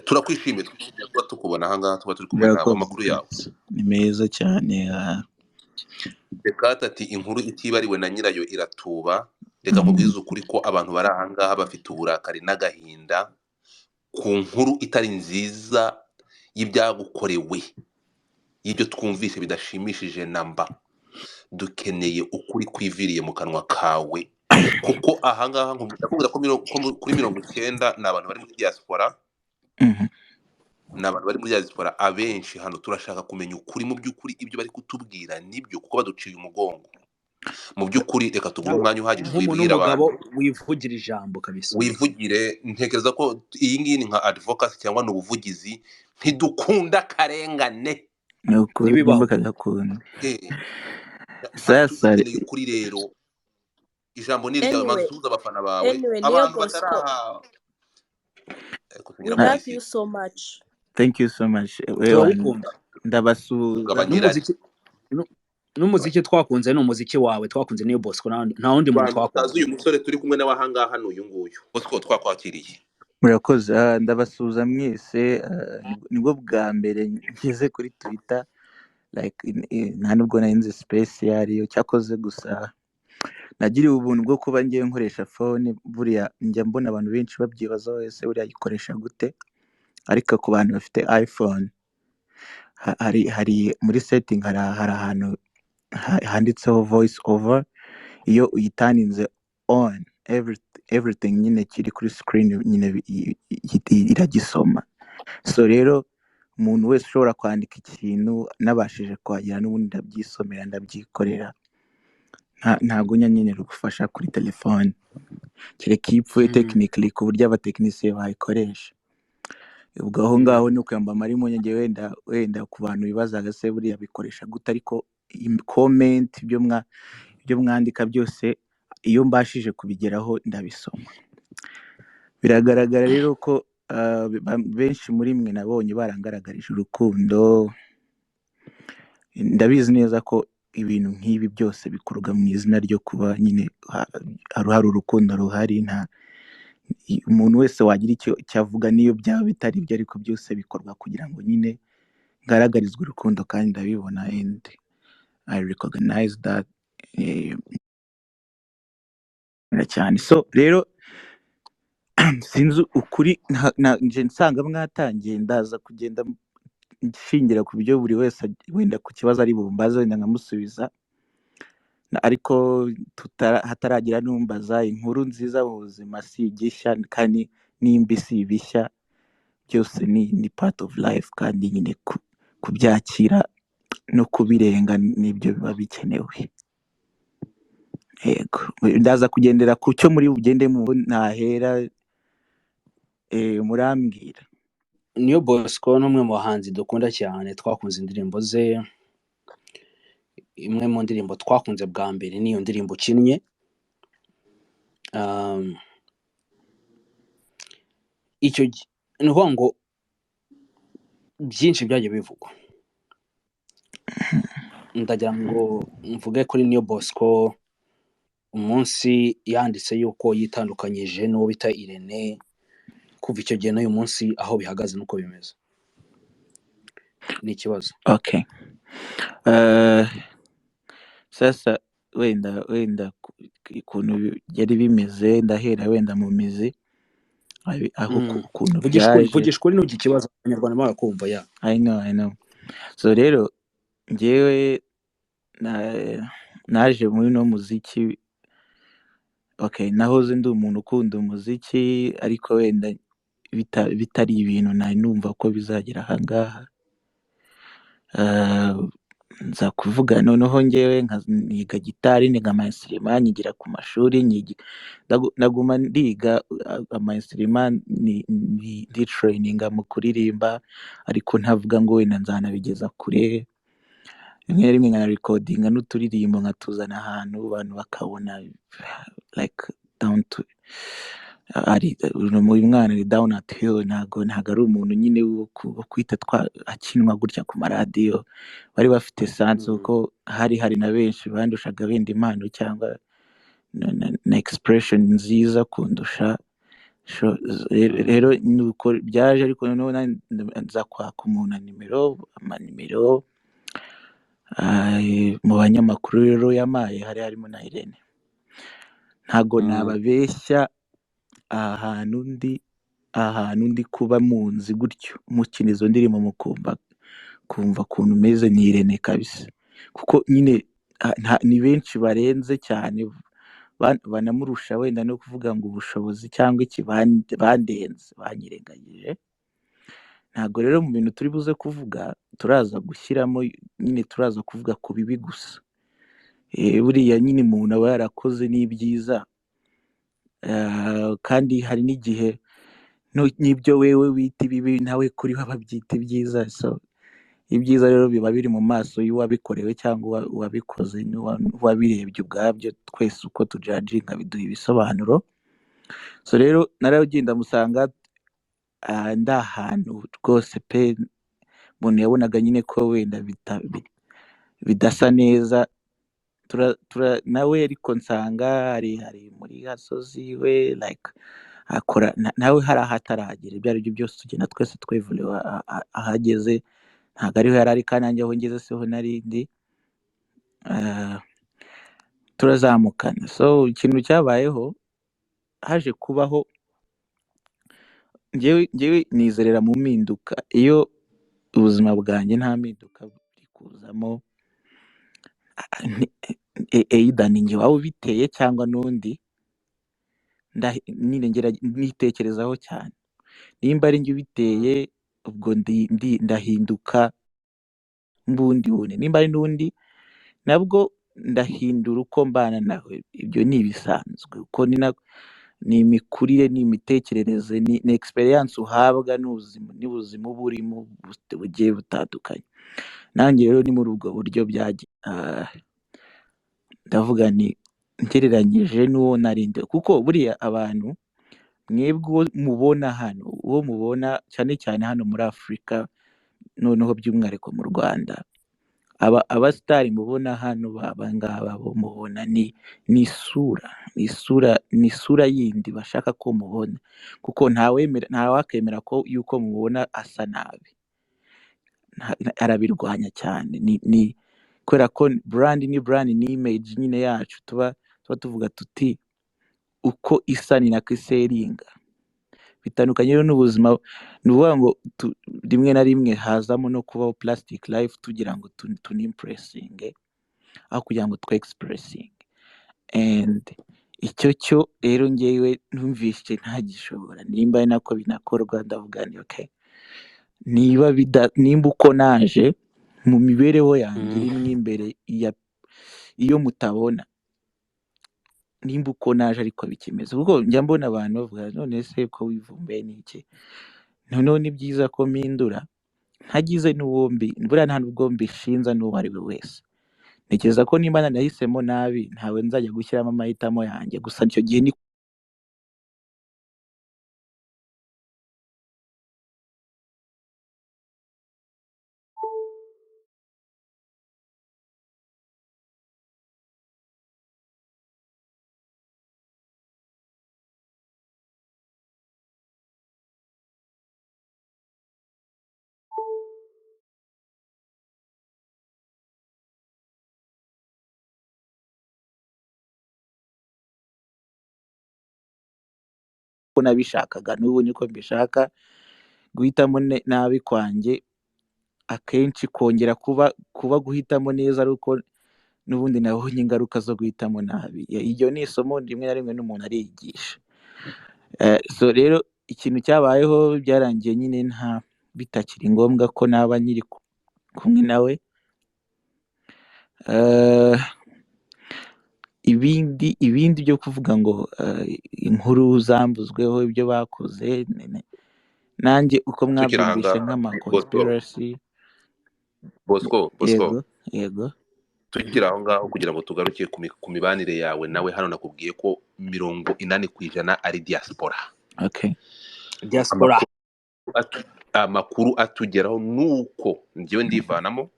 Turakwishimiye, twishimiye kuba tukubona ahangaha, tuba turi kumwe nawe. Murakoze. Amakuru yawe? Ni meza cyane. Dekate ati: "Inkuru itibariwe na nyirayo iratuba." Reka nkubwize ukuri ko abantu bari ahangaha bafite uburakari n'agahinda ku nkuru itari nziza y'ibyagukorewe, y'ibyo twumvise bidashimishije namba. Dukeneye ukuri kwiviriye mu kanwa kawe, kuko ahangaha ndakubwira ko kuri 90 ni abantu bari muri diaspora. Ni abantu bari muri diaspora abenshi hano. Turashaka kumenya ukuri mu by'ukuri, ibyo bari kutubwira nibyo, kuko baduciye umugongo mu by'ukuri. Reka tuguhe Nawe umwanya uhagije nk'umuntu wibwira w'umugabo abantu. Wivugira ijambo kabisa. Wivugire. Ntekereza ko iyi ngiyi ni nka advocacy cyangwa ni ubuvugizi. Ntidukunda akarengane. Ni ukuri. Ntibibaho. Nimba kagakunda. Hano Sasa dukeneye ukuri. Rero ijambo ni iryawe. Anyway, Manza usuhuze abafana bawe. Anyway, Niyo Abantu Bosco, bataraha we kutunyura muri love isi. you so much. Thank you so much. Ewana, Turagukunda. ndabasuhuza. Gabanya irari. N'umuziki n'umuziki twakunze ni umuziki wawe twakunze, Niyo Bosco, nta wundi muntu Bantu batazi twakunze. uyu musore turi kumwe nawe ahangaha ni uyu nguyu Bosco, twakwakiriye. Murakoze. Ndabasuhuza mwese. Nibwo bwa mbere ngeze kuri Twitter, like nta nubwo nari nzi space iyo ariyo. Cyakoze gusa nagiriwe ubuntu bwo kuba ngiye nkoresha phone. Buriya njya mbona abantu benshi babyibazaho: ese buriya ayikoresha gute? Ariko ku bantu bafite iPhone, hari muri setting, hari ahantu handitseho voice over. Iyo uyiturninze on, everything nyine kiri kuri screen nyine iragisoma. So rero umuntu wese ushobora kwandika ikintu nabashije kuhagera, n'ubundi ndabyisomera, ndabyikorera. Ntago njya nkenera ubufasha kuri telefone, kereka iyo ipfuye technically, ku buryo abatekinisiye bayikoresha. Ubwo aho ngaho ni ukuyamba amara impungenge. Wenda ku bantu bibazaga: se buriya bikoresha gute? Ariko comment, ibyo mwandika byose, iyo mbashije kubigeraho ndabisoma. Biragaragara rero ko benshi muri mwe nabonye barangaragarije urukundo. Ndabizi neza ko ibintu nk'ibi byose bikorwa mu izina ryo kuba nyine hari urukundo ruhari. Nta umuntu wese wagira icyo avuga, niyo byaba bitari byo, ariko byose bikorwa kugira ngo nyine ngaragarizwe urukundo, kandi ndabibona and I recognize that cyane. So rero sinzi ukuri nje nsanga mwatangiye, ndaza kugenda nshingira ku byo buri wese wenda ku kibazo ari bumbaze, wenda nkamusubiza. Ariko hataragira n'umbaza, inkuru nziza mu buzima si igishya kandi n'imbi si ibishya. Byose ni part of life, kandi nyine kubyakira no kubirenga nibyo biba bikenewe. Yego, ndaza kugendera ku cyo muri bugende mu ntahera, murambwira. Niyo Bosco ni umwe mu bahanzi dukunda cyane, twakunze indirimbo ze. Imwe mu ndirimbo twakunze bwa mbere niyo ndirimbo ukinnye. Icyo ni ukuvuga ngo byinshi byagiye bivugwa. Ndagira ngo mvuge kuri Niyo Bosco umunsi yanditse yuko yitandukanyije n'uwo bita Irene. Kuva icyo gihe n'uyu munsi, aho bihagaze n'uko bimeze ni ikibazo. Okay. Sasa wenda ukuntu byari bimeze, ndahera wenda mu mizi aho ukuntu Vugisha ukuri. byaje. Vugisha ukuri, ntugire ikibazo, Abanyarwanda barakumva ya. I know, I know. So rero njyewe naje muri uno muziki, okay, nahoze ndi umuntu ukunda umuziki, ariko wenda bitari ibintu nari numva ko bizagera ahangaha. Nza kuvuga noneho njyewe niga gitari, niga ama instrument, nyigira ku mashuri, ndaguma ndiga ama instrument, ndi traininga mu kuririmba, ariko ntavuga ngo wenda nzanabigeza kure. Rimwe na rimwe nkanarecordinga n'uturirimbo, nkatuzana ahantu abantu bakabona like down to ari uyu mwana ari down at hill, ntago ari umuntu nyine wo kwita akinwa gutya ku maradiyo. Bari bafite sense kuko hari na benshi bandushaga wenda impano cyangwa na expression nziza kundusha. Rero nuko byaje, ariko noneho nza kwaka umuntu nimero, amanimero mu banyamakuru rero yamaye hari harimo na Irene. Ntago nababeshya, aha hantu ndi kuba munzi gutyo mukina izo ndirimbo mukumva kumva ukuntu meze ni Irene kabisa, kuko nyine ni benshi barenze cyane banamurusha wenda no kuvuga ngo ubushobozi cyangwa iki, bandenze banyirengagije. Ntabwo rero mu bintu turi buze kuvuga turaza gushyiramo nyine, turaza kuvuga ku bibi gusa. Buriya nyine umuntu aba yarakoze n'ibyiza, kandi hari n'igihe n'ibyo wewe wita ibibi nawe kuri we ababyita ibyiza. So ibyiza rero biba biri mu maso y'uwabikorewe cyangwa uwabikoze n'uwabirebye ubwabyo, twese uko tujajinga biduha ibisobanuro. So rero naragenda musanga ndi ahantu rwose pe, umuntu yabonaga nyine ko wenda bidasa neza. Nawe ariko nsanga ari muri gasozi we, like akora nawe hari ahataragera. Ibyo ari byo byose tugenda twese twevurewe ahageze, ntabwo ariho yari ari kandi nanjye aho ngeze siho nari ndi. Turazamukana. So ikintu cyabayeho, haje kubaho njyewe nizerera mu mpinduka. Iyo ubuzima bwanjye nta mpinduka buri kuzamo, either ni njye waba ubiteye cyangwa n'undi, nyine nitekerezaho cyane. Nimba ari njye ubiteye, ubwo ndahinduka mbundi bundi, nimba ari n'undi nabwo ndahindura uko mbana nawe. Ibyo ni ibisanzwe, kuko ni imikurire, ni imitekerereze, ni experience uhabwa n'ubuzima uba urimo bugiye butandukanye. Nanjye rero ni muri ubwo buryo byagiye, ndavuga ni ngereranyije n'uwo narinde, kuko buriya abantu mwebwe uwo mubona hano, uwo mubona cyane cyane hano muri Afurika, noneho by'umwihariko mu Rwanda, abasitari mubona hano baba ngaba bo mubona ni isura, ni isura, ni isura yindi bashaka ko mubona, kuko ntawakemera ko yuko mubona asa nabi, arabirwanya cyane. Ni kubera ko brand ni brand, ni image nyine yacu, tuba tuvuga tuti uko isa ni nako iseringa. Bitandukanye rero n'ubuzima, ni ukuvuga ngo rimwe na rimwe hazamo no kubaho plastic life tugira ngo tunimpressinge aho kugira ngo twe expressinge. And icyo cyo rero njyewe numvise ntagishobora, nimba ari nako binakorwa ndavuga nti okay, nimba uko naje mu mibereho yanjye irimo imbere iyo mutabona, nimba uko naje ariko bikimeze, kuko njya mbona abantu bavuga none se ko wivumbuye ni iki, noneho ni byiza ko mpindura ntagize n'uwo mbi, buriya nta n'ubwo mbishinza n'uwo ari we wese. Ntekereza ko nimba nanahisemo nabi ntawe nzajya gushyiramo amahitamo yanjye, gusa icyo gihe ni ko nabishakaga, n'ubu niko mbishaka. Guhitamo nabi kwanjye akenshi kongera kuba guhitamo neza, ari uko n'ubundi nabonye ingaruka zo guhitamo nabi. Iryo ni isomo rimwe na rimwe n'umuntu ariyigisha. So rero ikintu cyabayeho byarangiye nyine nta bitakiri ngombwa ko naba nkiri kumwe nawe. Ibindi byo kuvuga ngo inkuru zambuzweho ibyo bakoze, nanjye uko Tukiri aha mwabyumvise ngaha, nk'ama Bosco, conspiracy. Bosco, Yego, yego. Tukiri aho ngaho kugira ngo tugaruke ku mibanire yawe nawe hano, nakubwiye ko 80% ari diaspora. Okay. Diaspora. Amakuru atugeraho nuko njyewe ndivanamo,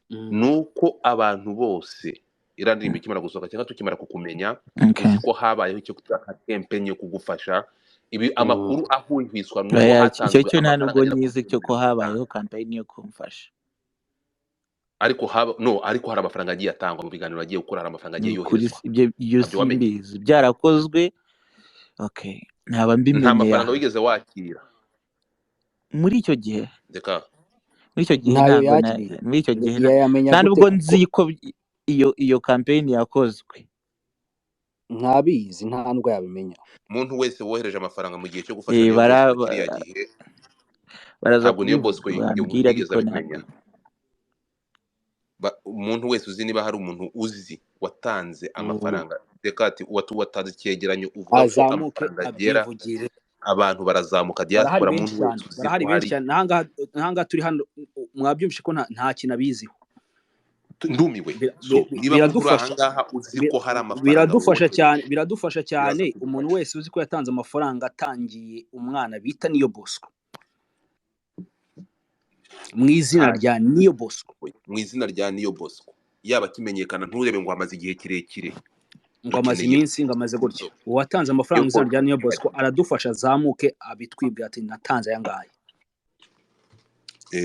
nuko abantu bose iriya ndirimbo ikimara gusohoka cyangwa tukimara kukumenya, Okay. uzi ko habayeho icyo twita campaign yo kugufasha. Ibi amakuru ahwihwiswa ni uko Oya, icyo hatanzwe cyo nta amafaranga nubwo agera kuri nyizi cyo miliyoni ko 5,000. Habayeho kampeyini yo kumfasha. Ariko haba no, ariko hari amafaranga agiye atangwa mu biganiro agiye gukora, hari amafaranga Ni agiye ukuri yoherezwa. Ibyo ibyo Ntabyo wamenye? simbizi, byarakozwe. Okay, ntaba Nta mbimenyeye mafaranga aha wigeze wakira muri icyo gihe. Reka Muri icyo gihe Ntayo ntabwo yakiriye. muri icyo gihe Yayamenya nta gute? nubwo Kuko nzi ko iyo kampeyini yakozwe. Ntabizi, nta nubwo yabimenya. Umuntu wese wohereje amafaranga mu gihe cyo gufasha Eh, Niyo bara Bosco kiriya gihe, baraza ntabwo Niyo Bosco kubivuga bambwira, yigeze ariko ntabwo abimenya. Umuntu wese uzi, niba hari umuntu uzi watanze amafaranga, reka ati watanze icyegeranyo uvuga ko Azamuke amafaranga agera, abyivugire. Abantu barazamuka, Barahari diaspora, benshi muntu wese cyane, uzi barahari ko benshi hari cyane. N'ahangaha turi hano, mwabyumvishe ko nta kintu abiziho. Ndumiwe. So niba muntu uri Biradufasha ahangaha uzi ko hari amafaranga biradufasha wohereje, cyane, biradufasha biraza cyane. Umuntu kudufasha. wese uzi ko yatanze amafaranga atangiye umwana bita Niyo Bosco mu izina Nta rya Niyo Bosco, mu izina rya Niyo Bosco, yaba akimenyekana, nturebe ngo amaze igihe kirekire, ngo amaze dukeneye iminsi, ngo amaze gutya. so Uwatanze amafaranga Niyo mu izina rya Niyo Bosco Bosco aradufasha, azamuke abitwibwira ati natanze aya ngaya.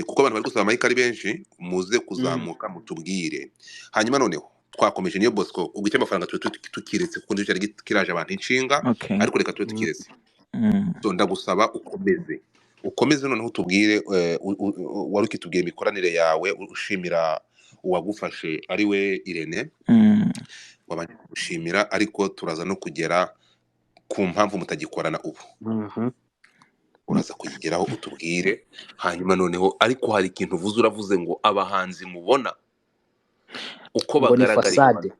Kuko abantu bari gusaba amayika ari benshi, muze kuzamuka mutubwire. Hanyuma noneho twakomeje Niyo Bosco, ubwo icyo amafaranga tube tukiretse, kuko nicyo cyari kiraje abantu inshinga, okay. ariko reka tube tukiretse. So ndagusaba ukomeze noneho utubwire, wari ukitubwira imikoranire yawe, ushimira uwagufashe ari we Irene, wabanje gushimira, ariko turaza no kugera ku mpamvu mutagikorana ubu. Uraza kuyigeraho utubwire. Hanyuma noneho ariko hari ikintu uvuze, uravuze ngo abahanzi mubona uko Ngo ni bagaragara inyuma. fasade.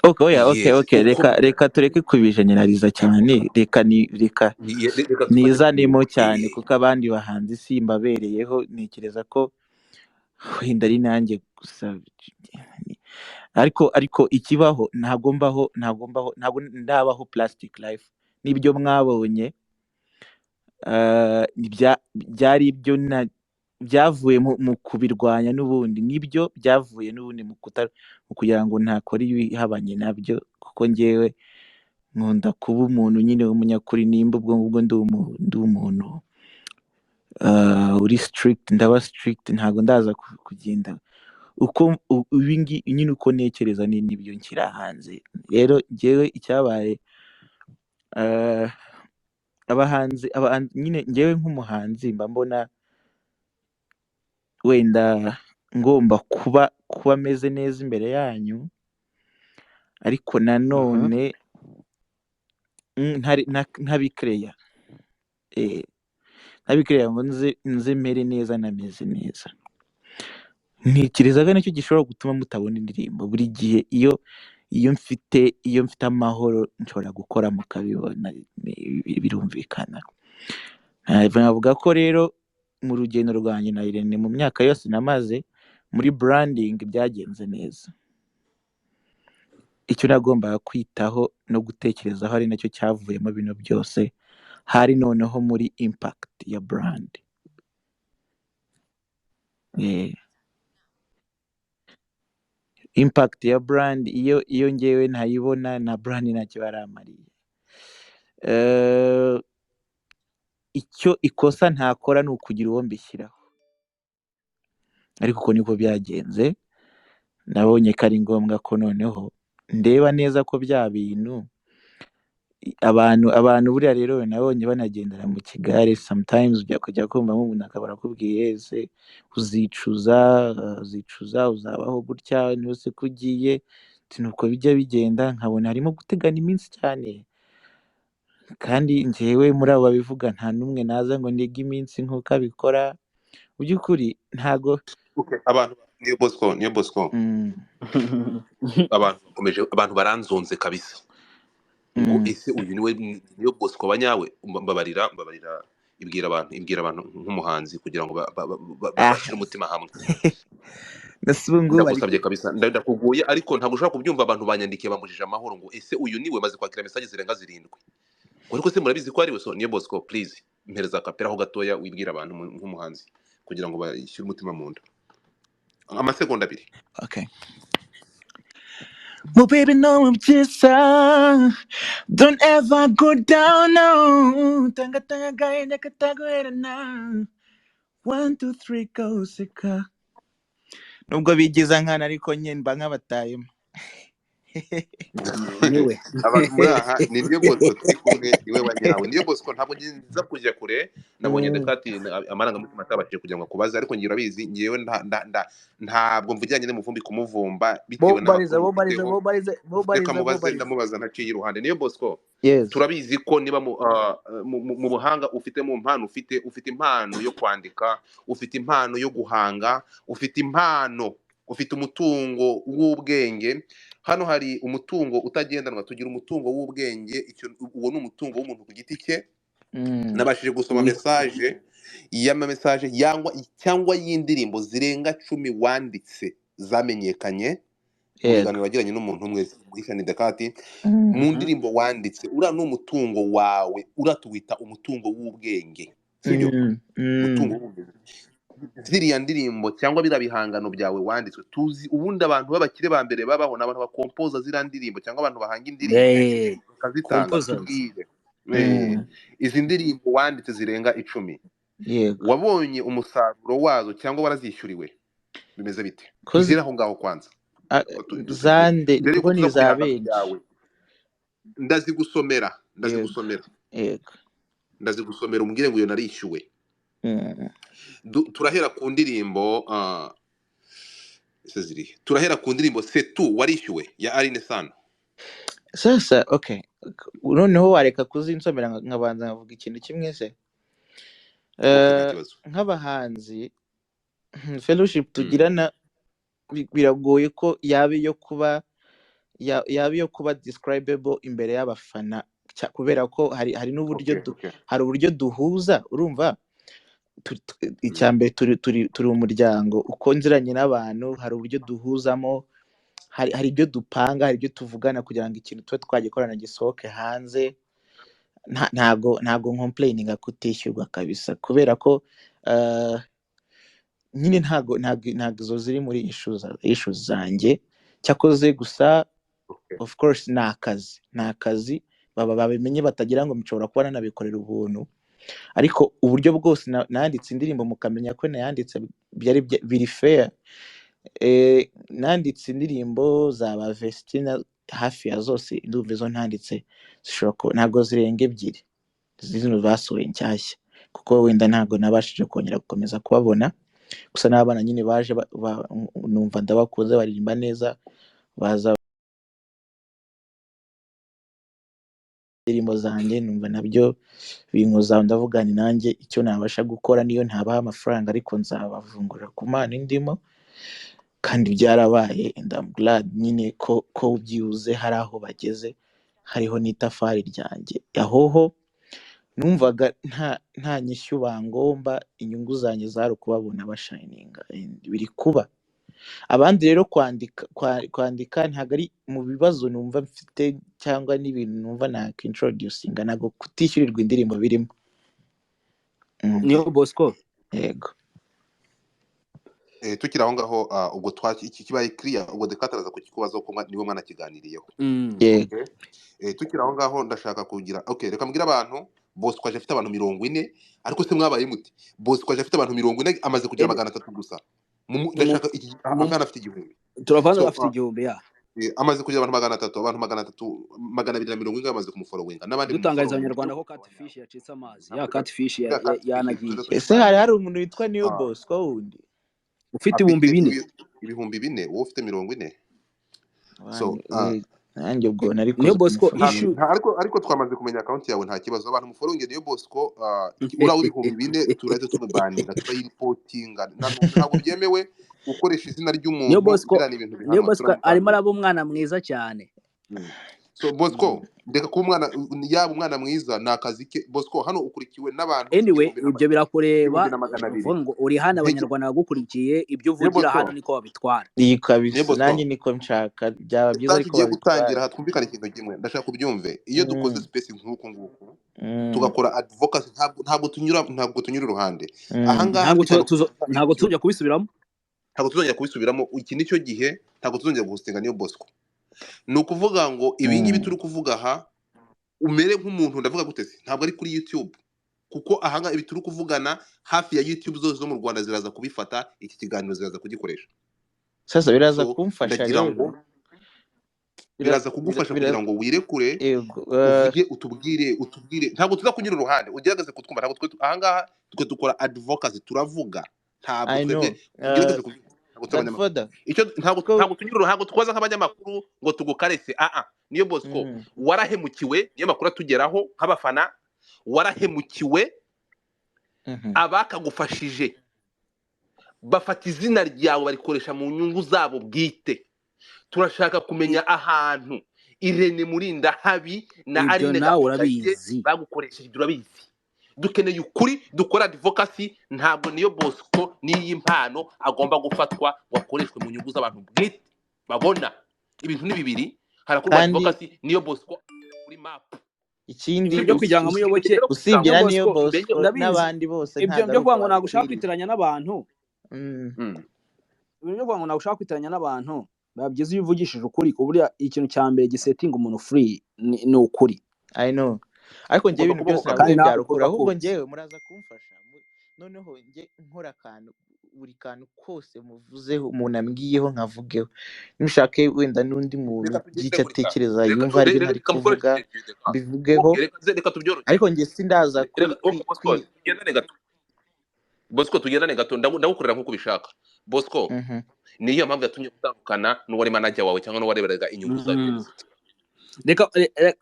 Okay, oya, okay, Yes, okay. uko Reka tureke kubijeneraliza cyane, reka ni reka reka tufate nizanemo cyane, kuko abandi bahanzi simbabereyeho, ntekereza ko wenda ari nanjye gusa, ariko ikibaho ntabwo mbaho, ntabwo mbaho, ntabwo ndabaho plastic life. Nibyo mwabonye, byari ibyo byavuye mu kubirwanya n'ubundi, nibyo byavuye n'ubundi mu kugira ngo ntakora ibihabanye nabyo, kuko njyewe nkunda kuba umuntu nyine w'umunyakuri. Nimba ubwo ngubwo ndi umuntu uri strict, ndaba strict, ntabwo ndaza kugenda uko ibi nyine uko ntekereza ni nibyo nshyira hanze. Rero njyewe icyabaye, abahanzi nyine njyewe nk'umuhanzi mba mbona wenda ngomba kuba meze neza imbere yanyu, ariko nanone ntabikereya, ntabikereya ngo nze mere neza nameze neza. Ntekereza ko nicyo gishobora gutuma mutabona indirimbo. Buri gihe iyo mfite amahoro nshobora gukora mukabibona, birumvikana. Navuga ko rero mu rugendo rwanjye na Irene mu myaka yose namaze muri branding byagenze neza. Icyo nagombaga kwitaho no gutekerezaho ari nacyo cyavuyemo bino byose, hari noneho muri impact ya brand. Impact ya brand iyo ngewe ntayibona na brand ntacyo baramariye. Icyo ikosa ntakora ni ukugira uwo mbishyiraho, ariko uko niko byagenze. Nabonye ko ari ngombwa ko noneho ndeba neza ko bya bintu abantu buriya rero nabonye banagendera mu kigare, sometimes ujya kujya kumva nk'umuntu akaba arakubwiye ese uzicuza uzabaho gutya ntuse ko ugiye, nuko bijya bigenda. Nkabona harimo gutegana iminsi cyane, kandi njyewe muri abo babivuga nta n'umwe naza ngo ndege iminsi nk'uko abikora. Mu by'ukuri ntago abantu Niyo Bosco abantu bakomeje, abantu baranzonze kabisa ngo ese uyu niwe Niyo Bosco banyawe? Mbabarira ibwira abantu nk'umuhanzi kugira ngo bashyire umutima hamwe. Ndagusabye kabisa, ndakuguye, ariko ntabwo ushobora kubyumva. Abantu banyandikiye bambujije amahoro ngo ese uyu niwe, maze kwakira message zirenga 7. Ariko se murabizi ko ari we? So Niyo Bosco please mpereza kapera ho gatoya wibwira abantu nk'umuhanzi kugira ngo bashyire umutima mu nda. Amasegonda 2. Okay. Mu bibi no mu byiza, don't ever go down, no. Tanga tanga agahinda kataguherana. 1 2 3 go seka. Nubwo bigiza nkana ariko nyine mba nkabatayemo. Niwe. Abantu muri aha ni Niyo Bosco turi kumwe, niwe wa nyawe. Niyo Bosco, ntabwo nza kujya kure, nabonye Dekati amarangamutima atabashije kugira ngo akubaze, ariko ngira urabizi ngewe ntabwo mvugiranye n'umuvumbi kumuvumba bitewe Bobariza, n'amakuru bobariza, mufiteho. bobariza, Reka bobariza, mubaze, bobariza. Ndamubaza ntaciye iruhande. Niyo Bosco, Yes. turabizi ko niba mu buhanga ufite, mu mpano ufite, ufite impano yo kwandika, ufite impano yo guhanga, ufite impano, ufite umutungo w'ubwenge. Hano hari umutungo utagendanwa, tugira umutungo w'ubwenge, uwo ni umutungo w'umuntu ku giti cye. Nabashije gusoma message y'ama message cyangwa y'indirimbo zirenga 10 wanditse zamenyekanye mu biganiro wagiranye n'umuntu umwe Ishani Dekati. Mu ndirimbo wanditse, uriya ni umutungo wawe, uratuwita umutungo w'ubwenge, sibyo? Umutungo w'ubwenge. Ziriya ndirimbo cyangwa biriya bihangano byawe wanditswe, tuzi ubundi abantu b'abakire ba mbere babaho ni abantu bakompoza ziriya ndirimbo cyangwa abantu bahanga indirimbo bakazitanga. Composers. Tubwire. Izi ndirimbo wanditse zirenga 10, Yego. wabonye umusaruro wazo cyangwa warazishyuriwe, bimeze bite? Tugere aho ngaho kwanza. Zande Mbere yuko kuko ni tuza ku za bihangano benshi. byawe, ndazigusomera, ndazigusomera. Yego. Ndazigusomera umbwire ngo iyo narishyuwe. Turahera ku ndirimbo ese zirihe? Turahera ku ndirimbo Setu warishyuwe ya Aline Sano. Sasa okay, noneho wareka kuzinsomera nkabanza nkavuga ikintu kimwe se. Okay, nta kibazo. Nk'abahanzi fellowship tugirana biragoye ko yaba iyo kuba yaba iyo kuba describable imbere y'abafana, kubera ko hari n'uburyo hari uburyo duhuza, urumva? Icya mbere turi umuryango, uko nziranye n'abantu hari uburyo duhuzamo, hari ibyo dupanga, hari ibyo tuvugana kugira ngo ikintu tube twagikorana gisohoke hanze. Ntago complaininga kutishyurwa kabisa, kubera ko nyine ntago izo ziri muri issues zanjye. Cyakoze gusa of course ni akazi baba babimenye batagira ngo nshobora kuba nanabikorera ubuntu, ariko uburyo bwose nanditse indirimbo mukamenya ko nayanditse byari biri fair. Nanditse indirimbo za ba Vestina hafi ya zose, ndumva izo ntanditse zishobora kuba ntabwo zirenga 2 zino basohoye nshyashya, kuko wenda ntabwo nabashije kongera gukomeza kubabona. Gusa n'abana nyine baje numva ndabakunze, baririmba neza, baza indirimbo zanjye numva nabyo binkoza, ndavuga nti nanjye icyo nabasha gukora niyo ntabaha amafaranga ariko nzabavungurira ku mpano indimo, kandi byarabaye and I'm glad nyine ko byibuze hari aho bageze, hariho n'itafari ryanjye. Ahoho numvaga nta nyishyu bangomba, inyungu zanjye zari ukubabona bashininga, and biri kuba. Abandi rero kwandika ntabwo ari mu bibazo numva mfite cyangwa n'ibintu numva nakintroducinga, ntabwo kutishyurirwa indirimbo birimo. Niyo Bosco. Yego. Tukiri aho ngaho, ubwo iki kibaye clear, ubwo Dekati araza kukikubaza ko niwe mwanakiganiriyeho. Yego. Tukiri aho ngaho ndashaka kugira, okay, reka mbwire abantu Bosco aje afite abantu 40, ariko se mwabaye mute? Bosco aje afite abantu 40, amaze kugira 300 gusa. Ndashaka iki, akana afite 1000. Turavanze afite 1000 ya. Amaze kugira abantu 300, abantu 300, 240 amaze kumufollowinga. N'abandi dutangariza mumufollowinga. abanyarwanda ko Catfish yacitse amazi. Ya Catfish yanagiye. Ese hari umuntu witwa Niyo Bosco wundi? Ufite 4000. 4000, wowe ufite 40. So, Nanjye ubwo nari Niyo Bosco kuza issue. Ariko twamaze kumenya account yawe nta kibazo. Abantu mufollowinge Niyo Bosco, uriya 4000 turahita tumubaninga, turayireportinga. Ntabwo byemewe gukoresha izina ry'umuntu, Niyo Bosco, biriya ni ibintu Niyo bihanwa, Bosco turamubandinga. arimo araba umwana mwiza cyane. So Bosco, reka kuba umwana, yaba umwana mwiza ni akazi ke. Bosco hano ukurikiwe n'abantu Anyway, igihumbi na ibyo birakureba, igihumbi na magana abiri. uvuga ngo uri hano Ntege- abanyarwanda bagukurikiye, ibyo Niyo uvugira Bosco. hano niko babitwara. Iyi kabisa, Niyo Bosco. nanjye niko nshaka, byaba byiza Message ariko igiye babitwara. gutangira aha, twumvikane ikintu kimwe, ndashaka kubyumve. Iyo dukoze space nk'uku nguku, tugakora advocacy, ntabwo tunyura iruhande. Aha ngaha Ntabwo tugomba kuvuga ibyo. tuzongera kubisubiramo. Ntabwo tuzongera kubisubiramo. Iki nicyo gihe, ntabwo tuzongera guhostinga Niyo Bosco. Ni ukuvuga ngo ibi ngibi Mm. turi kuvuga aha, umere nk'umuntu, ndavuga gute se, ntabwo ari kuri YouTube, kuko ahangaha ibi turi kuvugana hafi ya YouTube zose zo mu Rwanda ziraza kubifata, iki kiganiro ziraza kugikoresha. Sasa biraza So kumfasha ndagira ngo rero biraza kugufasha kugira ngo wirekure, yego, uvuge, utubwire, ntabwo tuza kunyura uruhande, ugerageze kutwumva. Ntabwo twe ahangaha twe dukora advocacy, turavuga, ntabwo I know. twebwe ugerageze kubyumva, ntabwo turi abanyamakuru. Godfather Icyo ntabwo ko ntabwo tunyura uruhande, twaza nk'abanyamakuru ngo tugukarese. Aa, niyo Bosco, warahemukiwe, niyo makuru atugeraho nk'abafana, warahemukiwe. Abakagufashije bafata izina ryawe barikoresha mu nyungu zabo bwite. Turashaka kumenya ahantu Irene Murindahabi na Ibyo Aline nawe Gahongayire urabizi. bagukoresheje, ibyo urabizi. Dukeneye ukuri, dukora advocacy. Ntabwo niyo Bosco n'iyi mpano agomba gufatwa ngo akoreshwe mu nyungu z'abantu bwite babona. Ibintu ni bibiri, harakorwa Kandi advocacy, niyo Bosco kuri map. Ikindi Ibyo byo kugira ngo muyoboke Rero kugira usibye ngo na niyo niyo Bosco, tumenye Bosco ndabizi n'abandi bose ibyo ntabwo byo ari kuvuga uko ngo ntabwo ushaka babikwiriye. kwitiranya n'abantu. Ibintu byo kuvuga ngo ntabwo ushaka kwitiranya n'abantu biba byiza iyo uvugishije ukuri, ku buryo ikintu cya mbere gisetinga umuntu free ni ukuri. I know, ariko njyewe ugomba ibintu byose kubohoka. Kandi navuze nawe byari ukuri, ukorwa ahubwo kose. njyewe muraza kumfasha. Noneho njye nkora akantu, buri kantu kose muvuzeho, umuntu ambwiyeho nkavugeho, nushake wenda n'undi muntu Reka tugende by'icyo gutya, atekereza reka yumva aribyo ntari reka mukoreshe kuvuga reka mbivugeho. Okay, reka tubyoroshye. Ariko njye sindaza kwi Reka, kwi okay, Bosco, kwi tugendane gato. Bosco, tugendane gato, ndagukorera nk'uko ubishaka, Bosco. Niyo mpamvu yatumye utandukana n'uwari manager wawe cyangwa n'uwareberaga inyungu zawe bwite?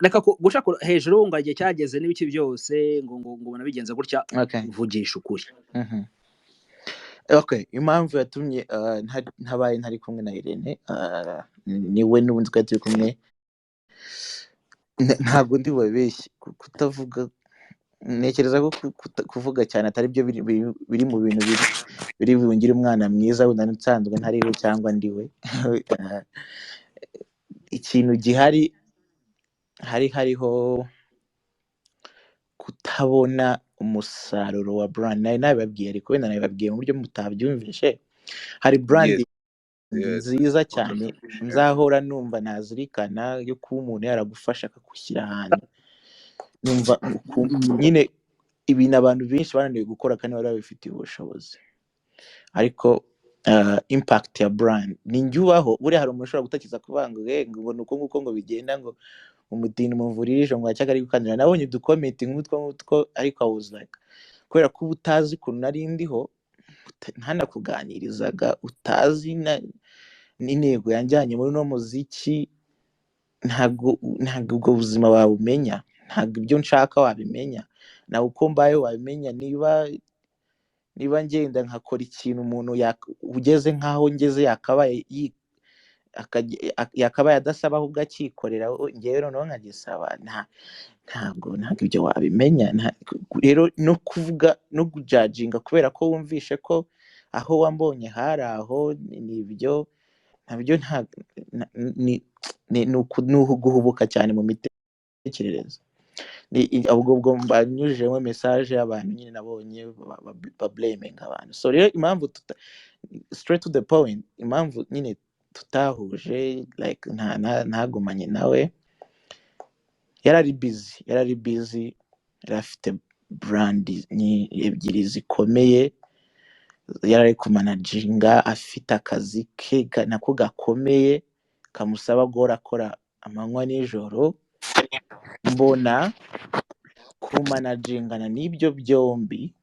Reka guca hejuru ngo igihe cyageze n'ibiki byose ngo ubona bigenze gutya. Okay. Vugisha ukuri. Okay, impamvu yatumye ntabaye ntari kumwe na Irene, niwe n'ubundi twari turi kumwe, ntabwo ndi bubabeshye, kutavuga, ntekereza ko kuvuga cyane atari byo biri mu bintu biri bungire umwana mwiza wenda nsanzwe ntariwe cyangwa ndiwe. Ikintu gihari, hariho kutabona umusaruro wa brand. Nari nabibabwiye, ariko wenda nabibabwiye mu buryo mutabyumvishe. Hari brand nziza cyane nzahora numva nazirikana, yo kuba umuntu yaragufasha akagushyira ahantu, numva nyine ibintu abantu benshi bananiwe gukora kandi bari babifitiye ubushobozi. Ariko impact ya brand ni njye ubaho. Buriya hari umuntu ushobora gutekereza kuvuga ngo ngo ni uko nguko ngo bigenda, ngo umutindi mumvurire ngo acyaga ari gukandira. Nabonye udukomenti nk'utwo ngutwo, ariko I was like, kubera ko uba utazi ukuntu nari ndiho, ntanakuganirizaga, utazi n'intego yanjyanye muri uno muziki, ntabwo ubwo buzima wabumenya, ntabwo ibyo nshaka wabimenya, nawe uko mbayeho wabimenya. Niba ngenda nkakora ikintu umuntu ugeze nk'aho ngeze yakabaye yakabaye adasaba ahubwo akikorera, ngewe noneho nkagisaba, ntabwo ibyo wabimenya. Rero no kuvuga no kujajinga kubera ko wumvishe ko aho wambonye hari aho, ni ibyo nabyo ni uguhubuka cyane mu mitekerereze. Ubwo mbanyujijemo message y'abantu nyine nabonye ba blaming abantu. So rero impamvu tuta, straight to the point, impamvu nyine tutahuje, like ntagumanye nawe, yarari busy, yari afite brand ebyiri zikomeye yari ari kumanaginga, afite akazi ke nako gakomeye kamusaba guhora akora amanywa n'ijoro. Mbona kumanagingana n'ibyo byombi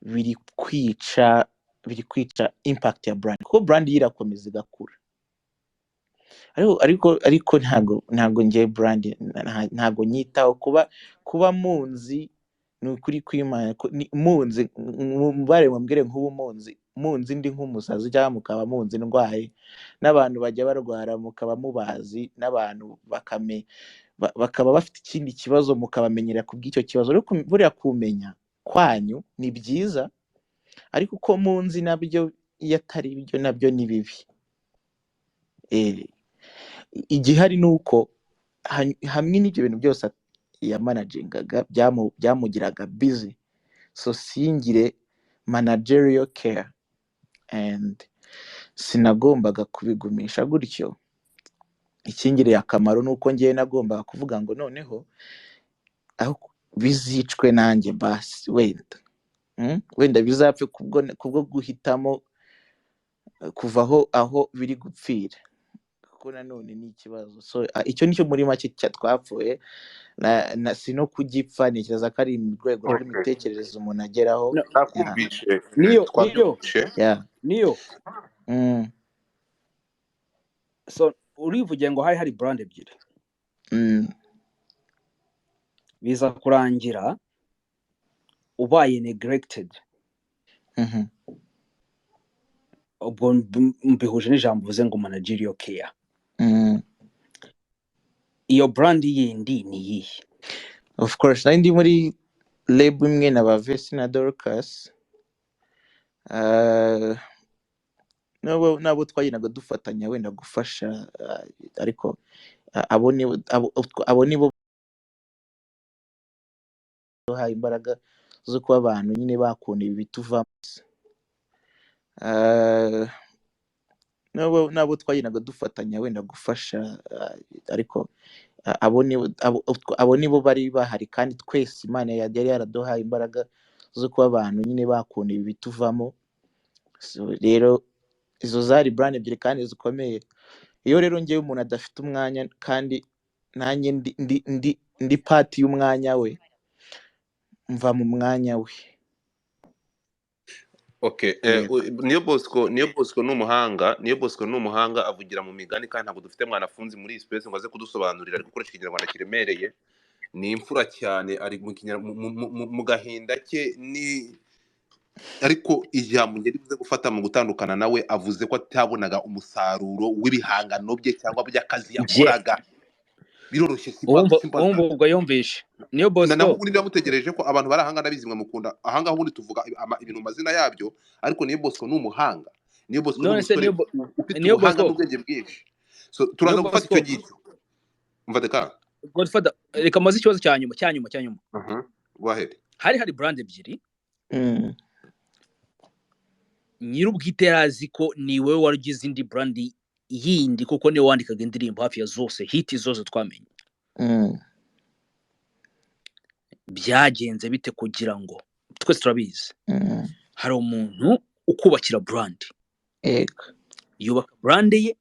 biri kwica impact ya brand, kuko brand yo irakomeza igakura, ariko ntabwo ngiye brand ntabwo nyitaho. Kuba munzi, ni ukuri kw'Imana munzi, mubare mubwire nk'ubu munzi ndi nk'umusazi, cyangwa mukaba munzi ndwaye, n'abantu bajya barwara mukaba mubazi, n'abantu bakaba bafite ikindi kibazo mukabamenyera ku bw'icyo kibazo. Ariko buriya kumenya kwanyu ni byiza, ariko uko munzi nabyo iyo atari byo nabyo ni bibi. Igihari ni uko hamwe n'ibyo bintu byose yamanagingaga byamugiraga busy, so singire managerial care, and sinagombaga kubigumisha gutyo. Ikingiriye akamaro ni uko ngewe nagombaga kuvuga ngo noneho aho bizicwe nanjye basi wenda, wenda bizapfe kubwo guhitamo kuva aho biri gupfira, kuko nanone ni ikibazo. So icyo nicyo muri make twapfuye na si no kugipfa, ntekereza ko ari mu rwego rw'imitekerereze umuntu ageraho. No, Yeah. Nakumvishe, niyo niyo twabyumvishe. Yeah. Niyo. So urivugiye ngo hari brand ebyiri, biza kurangira ubaye neglected. Ubwo mbihuje n'ijambo uvuze ngo managerial care. Iyo brand yindi ni iyihe? Of course nari ndi muri label imwe na ba Vesi na Dorcas, nabo twagendaga dufatanya wenda gufasha, ariko abo nibo bahaye imbaraga zo kuba abantu nyine bakunda ibi bituvamo. Nabo twagendaga dufatanya wenda gufasha, ariko abo nibo bari bahari, kandi twese Imana yari yaraduhaye imbaraga zo kuba abantu nyine bakunda ibi bituvamo. So rero izo zari brand ebyiri kandi zikomeye. Iyo rero ngewe umuntu adafite umwanya kandi nanjye ndi part y'umwanya we, mva mu mwanya we. Okay, Yego. Niyo Bosco ni umuhanga, Niyo Bosco ni umuhanga, avugira mu migani, kandi ntabwo dufite mwanafunzi muri iyi space ngo aze kudusobanurira, ari gukoresha ikinyarwanda kiremereye, ni imfura cyane, ari mu gahinda ke ni ariko ijambo ngeri buze gufata mu gutandukana nawe, avuze ko atabonaga umusaruro w'ibihangano bye cyangwa by'akazi bye yakoraga. Biroroshye, simple wumva simple as wumva that. Ubwo yumvishe niyo Na Bosco. Naho ubundi ndamutegereje ko abantu bari ahangaha ndabizi mwe mukunda ahangaha, ubundi tuvuga ibintu mu mazina yabyo, ariko Niyo Bosco ni umuhanga, Niyo Bosco ni None se umusore ufite niyo ubuhanga Bosco, n'ubwenge bwinshi. So niyo turaza gufata Bosco icyo ngicyo. Umva deka. Godfather, reka maze ikibazo cya nyuma cya nyuma cya nyuma. Go ahead. Hari brand ebyiri, nyir'ubwite yari azi ko ni wowe wari ugize indi brand yindi, kuko niwe wandikaga indirimbo hafi ya zose, hit zose twamenye. Byagenze bite kugira ngo twese turabizi, hari umuntu ukubakira brand, Yego. yubaka brand ye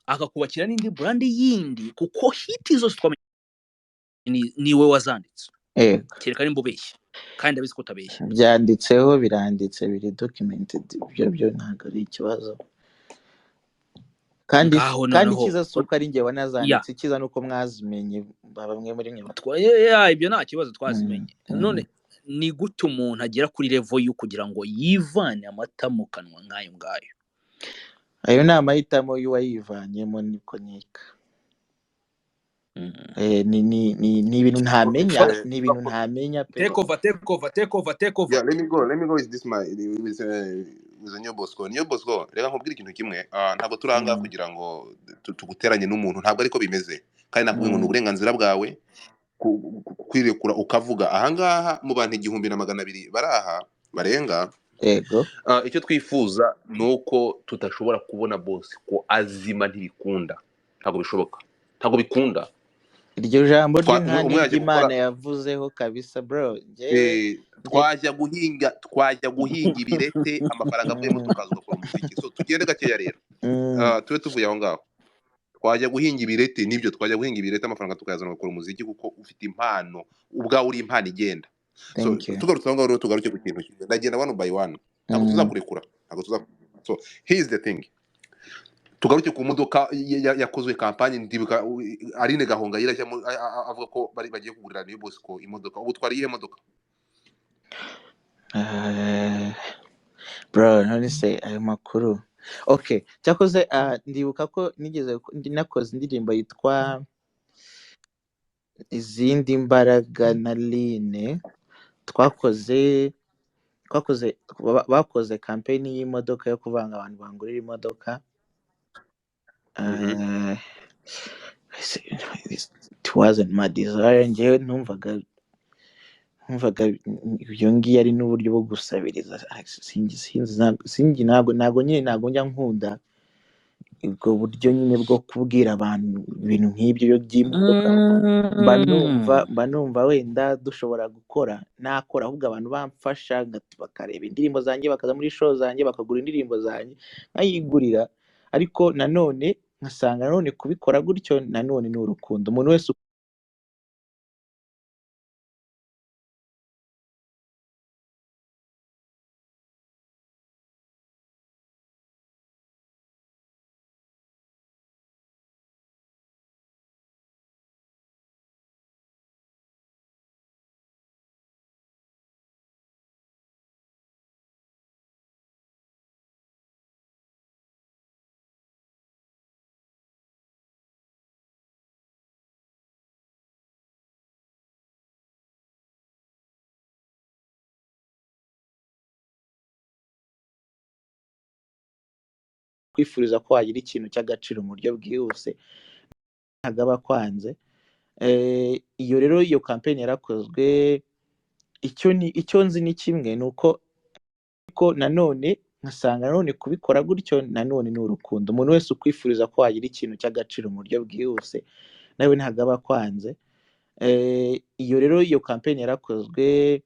akakubakira n'indi brand yindi, kuko hit zose twamenye ni wowe wazanditse. Yego. Kereka nimba ubeshya, kandi ndabizi ko utabeshya. Byanditseho, biranditse, biri documented, ibyo byo ntabwo ari ikibazo. Kandi Ngaho kandi noneho icyiza si uko ari njye ya wanazanditse, icyiza ni uko mwazimenye bamwe muri mwe. Ya, ibyo nta kibazo, twazimenye. None ni gute umuntu agera kuri level yo kugira ngo yivane amata mu kanwa nk'ayo ngayo? Ayo ni amahitamo y'uwayivanyemo, niko nkeka. Ni ibintu ntamenya, ni ibintu ntamenya pe. Take over, take over, take over, take over. Yeah, let me go with this, my with Niyo Bosco. Niyo Bosco, reka nkubwire ikintu kimwe. Ntabwo turi ahangaha kugira ngo tuguteranye n'umuntu, ntabwo ariko bimeze. Kandi nakubwiye ngo ni uburenganzira bwawe kwirekura ukavuga. Ahangaha mu bantu 1200 bari aha barenga, Yego. Icyo twifuza ni uko tudashobora kubona Bosco azima, ntibikunda, ntabwo bishoboka, ntabwo bikunda. Iryo jambo Umwe ry'inka umwe yajya gukora n'iry'Imana yavuzeho kabisa bro, njyewe twajya guhinga ibirete, amafaranga avuyemo tukaza ugakora umuziki. So tugende gakeya rero, tube tuvuye aho ngaho, twajya guhinga ibirete, nibyo, twajya guhinga ibirete, amafaranga tukayazana ugakora umuziki, kuko ufite impano, ubwawe uri impano igenda. So Thank you. tugarutse aho ngaho rero, tugaruke ku kintu kimwe, ndagenda one by one, ntabwo tuzakurekura, ntabwo tuzakurekura. So here is the thing, tugaruke ku modoka yakozwe kampanye. Ndibuka Aline Gahongayire ajyamo avuga ko bari bagiye kugurira Niyo Bosco imodoka. Ubu twari iyihe modoka? Bro, none se ayo makuru, okay, cyakoze ndibuka ko nigeze nakoze indirimbo yitwa Izindi Mbaraga na Line, twakoze bakoze campaign y'imodoka yo kuvanga abantu bangurira imodoka. It wasn't my desire, njyewe numvaga iyo ngiyo ari n'uburyo bwo gusabiriza. Sinzi, ntabwo nyine ntabwo njya nkunda Ubwo buryo nyine bwo kubwira abantu ibintu nk'ibyo by'imodoka, mba numva mba numva wenda dushobora gukora nakora, ahubwo abantu bamfasha bakareba indirimbo zanjye, bakaza muri show zanjye, bakagura indirimbo zanjye nkayigurira. Ariko nanone nkasanga nanone kubikora gutyo nanone ni urukundo, umuntu wese kwifuriza ko wagira ikintu cy'agaciro mu buryo bwihuse ntabwo aba akwanze. Iyo rero iyo kampeni yarakozwe, icyo nzi ni kimwe, ni uko ariko nanone nkasanga nanone kubikora gutyo nanone ni urukundo, umuntu wese ukwifuriza ko wagira ikintu cy'agaciro mu buryo bwihuse nawe ntabwo aba akwanze. Iyo rero iyo kampeni yarakozwe,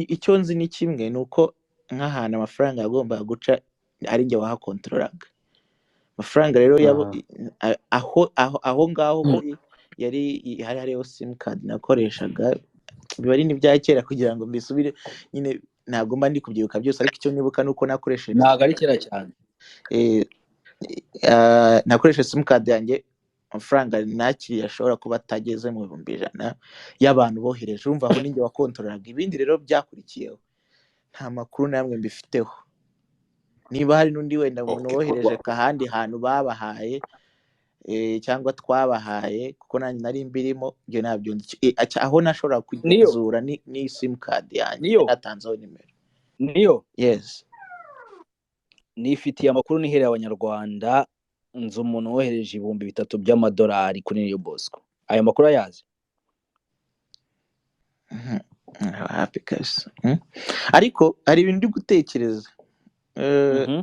icyo nzi ni kimwe, ni uko nk'ahantu amafaranga yagombaga guca ari njye wahakontorolaga amafaranga. Rero aho ngaho kuri yari hari hariho simukadi nakoreshaga, biba ari n'ibya kera kugira ngo mbisubire nyine, ntabwo mba ndi kubyibuka byose, ariko icyo nibuka ni uko nakoresheje Ntabwo ari kera cyane. Nakoresheje simukadi yanjye, amafaranga nakiriye ashobora kuba atageze mu 100,000 y'abantu bohereje. Urumva aho ninjye wakontorolaga. Ibindi rero byakurikiyeho nta makuru namwe mbifiteho, niba hari n'undi wenda muntu Okay. wohereje ahandi hantu babahaye, cyangwa twabahaye, kuko nanjye nari mbirimo, ibyo ntabyo nzi. Aho nashobora Niyo kugenzura ni simukadi yanjye niyo natanzeho nimero. Niyo Yes. nifitiye amakuru nihereye abanyarwanda, nzi umuntu wohereje 3000 by'amadolari kuri Niyo Bosco. Ayo makuru ayazi? Mhm. Happy kabisa. Ariko hari ibintu ndi gutekereza. Mhm.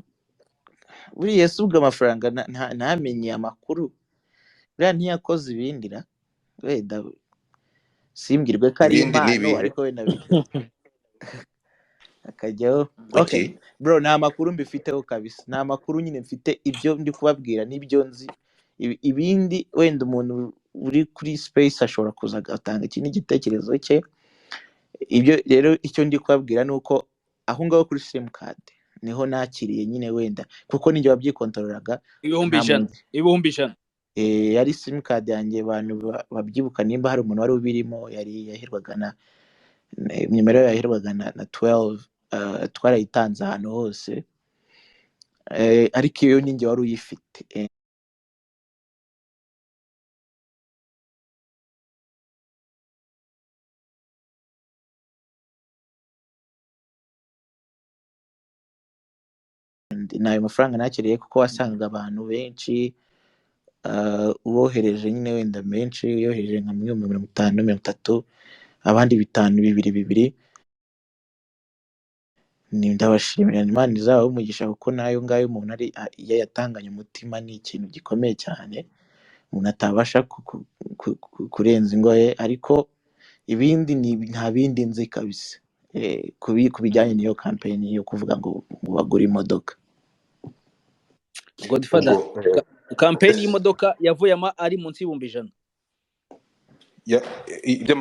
Buriya si ubwo amafaranga ntamenye amakuru, buriya ntiyakoze ibindi ra, wenda simbwirwe ko ari Ibindi ni impano, ibihe? ariko wenda akajyaho. Okay Okay. bro, nta makuru mbifiteho kabisa, nta makuru nyine mfite, ibyo ndi kubabwira nibyo nzi. Ibindi wenda umuntu uri kuri space ashobora kuza agatanga ikindi gitekerezo cye. Ibyo rero icyo ndi kubabwira ni uko aho ngaho kuri simukadi niho nakiriye nyine, wenda kuko ninjye wabyikontorolaga, Ibihumbi nta ijana muntu. 100,000. Yari simukadi yanjye, abantu babyibuka, nimba hari umuntu wari ubirimo, yari yahirwaga na nimero yahirwaga na 12, twarayitanze ahantu hose, ariko iyo ninjye wari uyifite. Ni ayo mafaranga nakiriye, kuko wasangaga abantu benshi, ubohereje nyine wenda menshi, yohereje nka 50,000, 30,000, abandi 5, 2, 2. Ndabashimira, Imana izabahe umugisha, kuko n'ayo ngayo umuntu ari iyo yatanganye umutima ni ikintu gikomeye cyane, umuntu atabasha kurenza ingohe. Ariko ibindi ni nta bindi nzi kabisa, ku bijyanye n'iyo kampeni yo kuvuga ngo bagure imodoka. Godfather, Ubwo kampeni y'imodoka yavuyemo ari munsi y'100,000.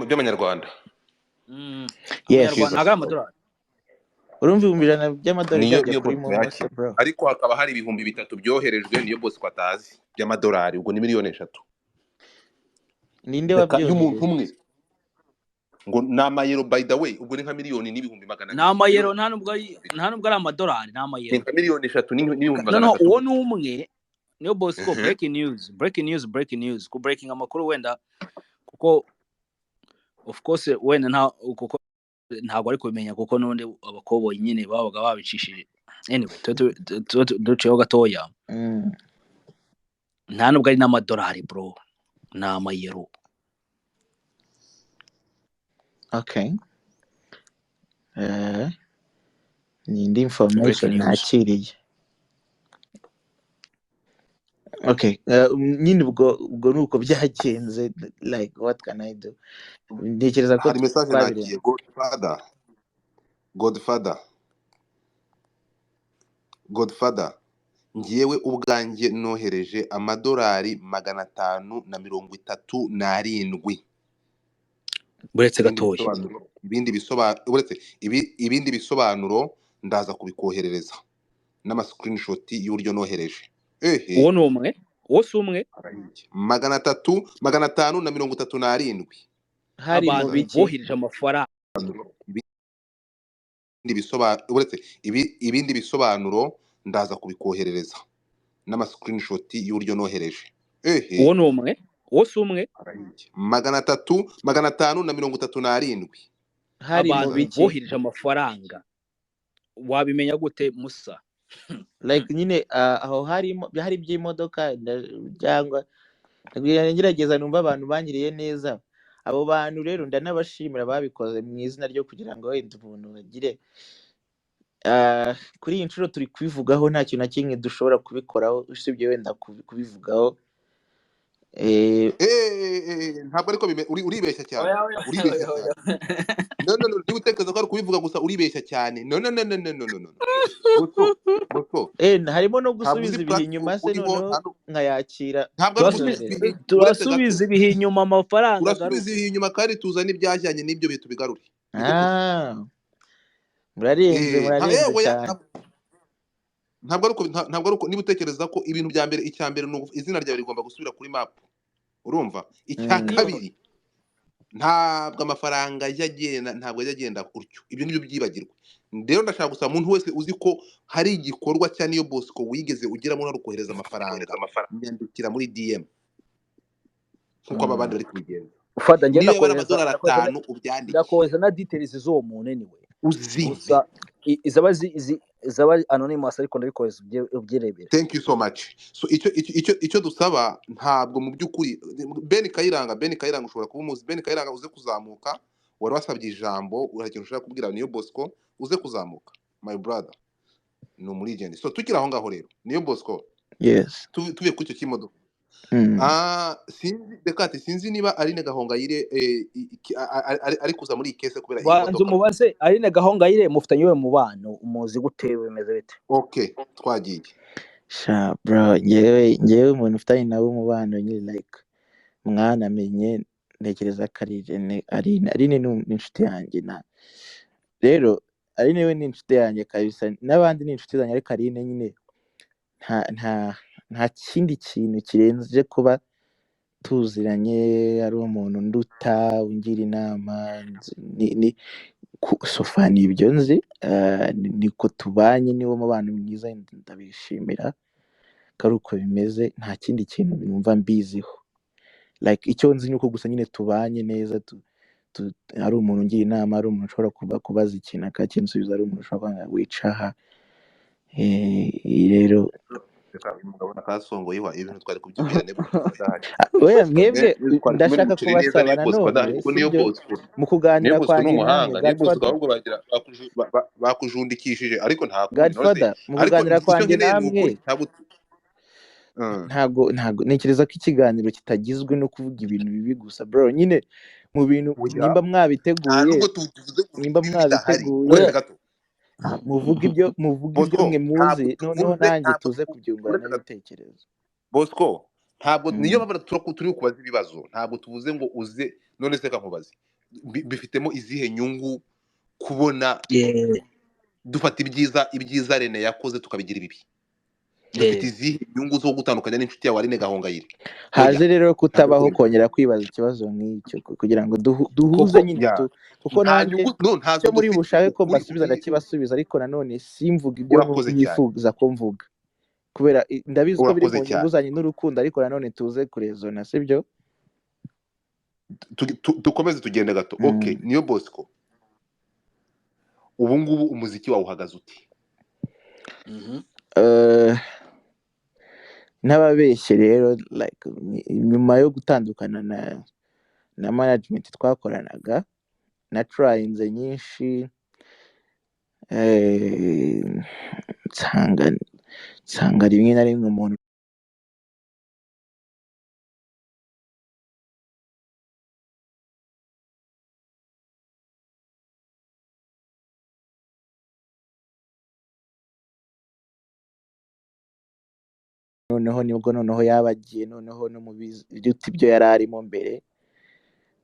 By'amanyarwanda. Yes. Amanyarwanda Jesus. ntabwo ari amadolari. Urumva 100,000 by'amadolari Niyo byajya niyo kuri Bosco momo se yakira, bro? ariko hakaba hari 3000 byoherejwe niyo Bosco atazi by'amadolari, ubwo ni 3 miliyoni. Ninde Reka y'umuntu wabyohereje? umwe ngo ni amayero, by the way, ubwo ni nka 1,200,000. Ni amayero, nta nubwo ari amadolari, ni Ni amayero. nka 3 miliyoni n'ibihumbi No magana no, atatu. uwo ni umwe. Niyo Bosco, Mhm. breaking news, breaking news, breaking news, ku breaking amakuru wenda, kuko of course wenda nta kuko ntabwo ari kubimenya, kuko n'ubundi abakoboyi nyine babaga babicishije. Anyway, duciyeho gatoya. Nta nubwo ari n'amadolari bro, ni amayero. Okay. Ni indi information Breaking news. nakiriye. Okay, nyine ubwo ni uko byagenze, like what can I do? Ntekereza ko Hari message twabirenze. nakiye. Godfather, Godfather, Godfather, ngewe ubwanjye nohereje amadolari 537. Buretse Ibindi gatoya. bisobanuro, ibindi bisobanuro, uretse ibindi bisobanuro ndaza kubikoherereza n'ama screenshot y'uburyo nohereje. Ehe, Uwo ni umwe, uwo si umwe. 300, 537. Hari mu Abantu biki? bohereje amafaranga. Ibindi bisobanuro, uretse ibindi bisobanuro ndaza kubikoherereza n'ama screenshot y'uburyo nohereje. Ehe, Uwo ni umwe, uwo si umwe. 300, 537. Hari mu Abantu biki? bohereje amafaranga, wabimenya gute Musa? Like nyine aho harimo hari iby'imodoka cyangwa ngerageza numva abantu bangiriye neza. Abo bantu rero ndanabashimira, babikoze mu izina ryo kugira ngo wenda umuntu agire kuri iyi nshuro turi kubivugaho, nta kintu na kimwe dushobora kubikoraho usibye wenda kubivugaho. Ntabwo ariko uribeshya cyane. Oya, oya, Uribeshya oya, oya. cyane. No, no, no, niba utekereza ko ari ukubivuga gusa, uribeshya cyane. No, no, no, no, no, no, no, no. Bosco, Bosco, Harimo no ntabwo gusubiza uzi ibihe platform inyuma se, uriho, noneho nkayakira ntabwo ari ugusubiza nzohereza. ibihe, uretse gato. Turasubiza ibihe inyuma, amafaranga Turasubiza agaruke. ibihe inyuma kandi tuzane ibyajyanye n'ibyo bihe tubigarure. Niko kuri. Murarenze, murarenze Oya, cyane. Ntabwo ari uko, ntabwo ari uko. Niba utekereza ko ibintu bya mbere, icya mbere ni izina ryawe rigomba gusubira kuri map, urumva? Icya kabiri, ntabwo amafaranga ajya agenda, ntabwo ajya agenda gutyo, ibyo nibyo byibagirwa. Rero ndashaka gusaba umuntu wese uzi ko hari igikorwa cya Niyo Bosco wigeze ugeramo no kohereza amafaranga, nyandikira muri DM nkuko aba bandi bari kubigenza. Fada, njye Niyo yaba ari ndakohereza amadolari ndakohereza 5 ubyandike, ndakohereza na details z'uwo muntu anyway. uzimve. Gusa izaba izaba anonymous, ariko ndabikohereza ubyirebere. Thank you so much. So icyo dusaba, ntabwo mu by'ukuri Ben Kayiranga, Ben Kayiranga ushobora kuba umuzi. Ben Kayiranga, uze kuzamuka, wari wasabye ijambo, hari ikintu ushaka kubwira Niyo Bosco, uze kuzamuka my brother, ni umurigende. So tukiri aho ngaho rero, Niyo Bosco, Yes. tuvuye kuri icyo cy'imodoka. Sinzi Dekate, sinzi niba Aline Gahongayire ari kuza muri iyi case kubera iyi Banza modoka. umubaze Aline Gahongayire mufitanye uwe mubano, umuzi gute, bimeze bite? Okay, twagiye. Sha bro, ngewe umuntu ufitanye nawe umubano nyine, like mwanamenye, ntekereza ko ari Irene. Aline ni inshuti yanjye, na rero Aline we ni inshuti yanjye kabisa, n'abandi ni inshuti zanjye, ariko Aline nyine nta kindi kintu kirenze kuba tuziranye, ari umuntu nduta, ungira inama, sofa ni ibyo nzi, niko tubanye, niwo mubano mwiza, ndabishimira ko ari uko bimeze, nta kindi kintu numva mbiziho. Like icyo nzi ni uko gusa nyine tubanye neza, ari umuntu ungira inama, ari umuntu ushobora kubaza ikintu akakinsubiza, ari umuntu ushobora kwanga wica aha. Rero Reka uyu mugabo nakasongoye wa ibintu twari kubyibwira Niyo Bosco adahari. Oya mwebwe, Twari ndashaka kumena umuceri neza kubasaba Niyo Bosco adahari, nanone, kuko Niyo sibyo, Bosco, mu Niyo kuganira Bosco ni kwanjye namwe umuhanga. Niyo Bosco Godfather, ahubwo bagira bakujundikishije, ariko nta kundi none se, Godfather, mu ariko kuganira icyo kwanjye nkeneye ni namwe, ukuri, ntabwo ntago ntekereza ko ikiganiro kitagizwe no kuvuga ibintu bibi gusa bro, nyine mu bintu Oya, nimba nta mwabiteguye, nubwo tuvuze ngo nimba bibi bidahari, mwabiteguye uretse gato muvuge ibyo Bosco, mwe ntabwo muzi, noneho tuvuze, nanjye ntabwo tuze uretse kubyungurana gato ibitekerezo. Bosco, ntabwo niyo mpamvu turi kubaza ibibazo, ntabwo tuvuze ngo uze none se nkubaze bifitemo izihe nyungu kubona dufata ibyiza Rene yakoze tukabigira ibibi? Dufite izihe nyungu zo gutandukanya n'inshuti yawe Aline Gahongayire? Oya, Haje rero ntabwo kutabaho turi kongera kwibaza ikibazo nk'icyo kugira ngo duhuze Kuko nyine kuko nta nanjye nyungu, no ntazo icyo muri dufite bushake ko ukuri mbasubiza ndakibasubiza, ariko nanone simvuga ibyo Urakoze cyane. nifuza ko mvuga, kubera ndabizi ko biri Urakoze mu nyungu cyane. zanjye n'urukundo, ariko nanone tuze kurezona, sibyo? Dukomeze tugende gato. Okay, Niyo Bosco, ubu ngubu umuziki wawe uhagaze ute? N'ababeshye rero, like nyuma yo gutandukana na management twakoranaga, na tryinze nyinshi, nsanga rimwe na rimwe umuntu Noneho nibwo noneho yaba agiye noneho no mu biruta ibyo yari arimo mbere.